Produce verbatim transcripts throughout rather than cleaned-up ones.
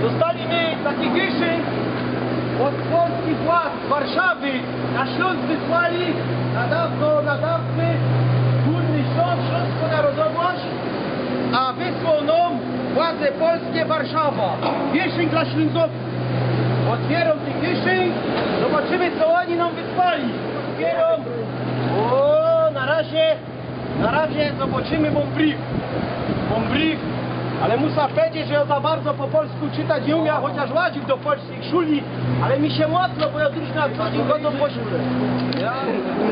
Dostali my taki gyszynk ôd polskich władz z Warszawy. Na Ślōnsk wysłali na dawno, na dawny Gōrny Ślōnsk, Ślōnsko Narodowość, a wysłała nōm władze polskie Warszawa. Gyszynk dlŏ Ślōnzoków. Ôtwiyrōm tyn gyszynk, zobaczymy, co ôni nōm wysłali. Ôtwiyrōm. Ô, na razie Na razie zobaczymy, mōm brief. Mōm brief, ale muszã pedzieć, że jŏ za bardzo po polsku czytać niy umiã, chociŏż łaziōł do polskich szuli, ale mi sie motlo, bo jŏ już na co dziyń chŏdzōm po szule.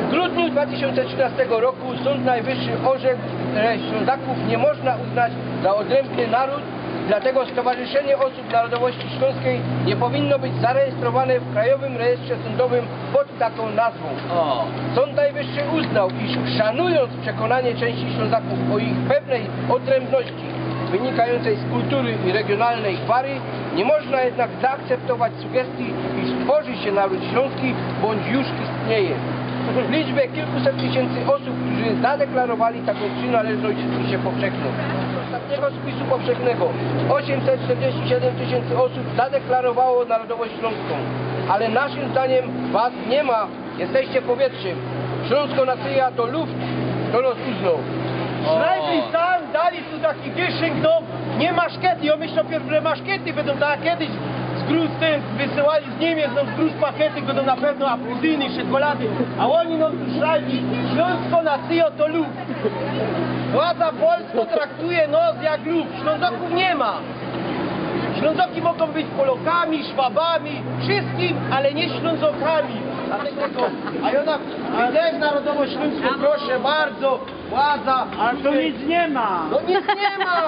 W grudniu dwa tysiące trzynastego roku Sąd Najwyższy orzekł, że Ślązaków nie można uznać za odrębny naród, dlatego Stowarzyszenie Osób Narodowości Śląskiej nie powinno być zarejestrowane w Krajowym Rejestrze Sądowym pod taką nazwą. Sąd Najwyższy uznał, iż szanując przekonanie części Ślązaków o ich pewnej odrębności wynikającej z kultury i regionalnej gwary, nie można jednak zaakceptować sugestii, iż tworzy się naród śląski bądź już istnieje. W liczbie kilkuset tysięcy osób, którzy zadeklarowali taką przynależność do spisu powszechnego. Tego spisu powszechnego osiemset czterdzieści siedem tysięcy osób zadeklarowało narodowość śląską. Ale naszym zdaniem was nie ma. Jesteście powietrzem. Śląsko nacyja to luft, to los uznał. Szlajbli sam dali tu taki gyszynk, no, niy ma szkety. Jŏ myślã, piyrw, że ma szkety bydōm, tak jak kejś z Gruz, tyn wysyłali z Niymiec, no, z Gruz pakiety, bydōm na pewno apelsyny, szekolady, a ôni, no, tu szlajbli, Śląsko nacyja to luft. Władza polsko traktuje nos jak luft. Ślązoków niy ma. Ślązoki mogōm być Polokami, Szwabami, wszyskim, ale niy Ślōnzokami. Dlatego to, a jŏ na, a też narodowość ślōnsko, proszã bardzo, władza. Ale tu nic niy ma. No nic niy ma.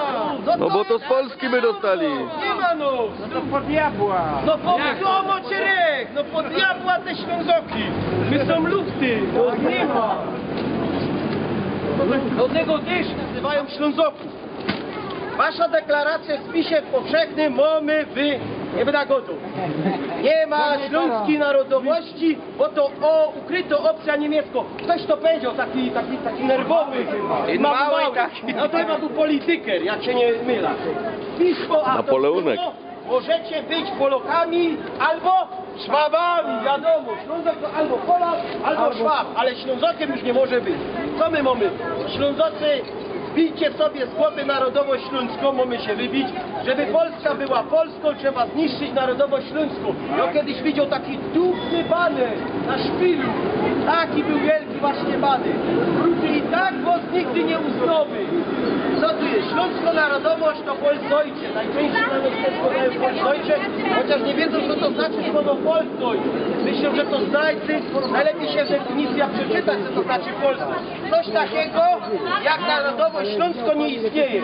No to bo to z Polski by dostali. Niy ma, no. No to po diabła. No po diabła, Czerek, no po diabła te Ślōnzoki. My sōm lufty, no niy ma. Do tego tyż nazywają Ślōnzoków. Wasza deklaracja w spisie powszechnym, mōmy wy, niy bydã gŏdōł. Niy ma ślōnskij narodowości, bo to, ô, ukryto opcja niymieckŏ. Ftoś to pedział, taki, taki, taki nerwowy chyba. Tyn mały taki. No to chyba bōł polityker, jak sie niy mylã. Pismo, a to Napoleonek. Możecie być Polokami albo Szwabami, wiadomo, Ślōnzok to albo Polak, albo Szwab, ale Ślōnzokiym już niy może być. Co my mōmy? Ślōnzocy, wbijcie sobie z głowy narodowość ślōnskõ, mōmy sie wybić. Żeby Polska była Polskōm, trzeba zniszczyć narodowość ślōnskõ. Jŏ kejś widzioł taki dupny baner na szpilu, taki bōł wielki. Właśnie baner. Ludzie, i tak wŏs nigdy niy uznōmy. Co tu je? Ślōnsko narodowość to Volksdeutsche. Nojczynściej na niemiecki gŏdajōm Volksdeutsche, chociŏż niy wiedzōm, co to znaczy słowo Volksdeutsch. Myślōm, że to znacie. Nojlepij sie definicyjŏ przeczytać, co to znaczy Polska. Coś takigo jak narodowość ślōnskŏ niy istnieje.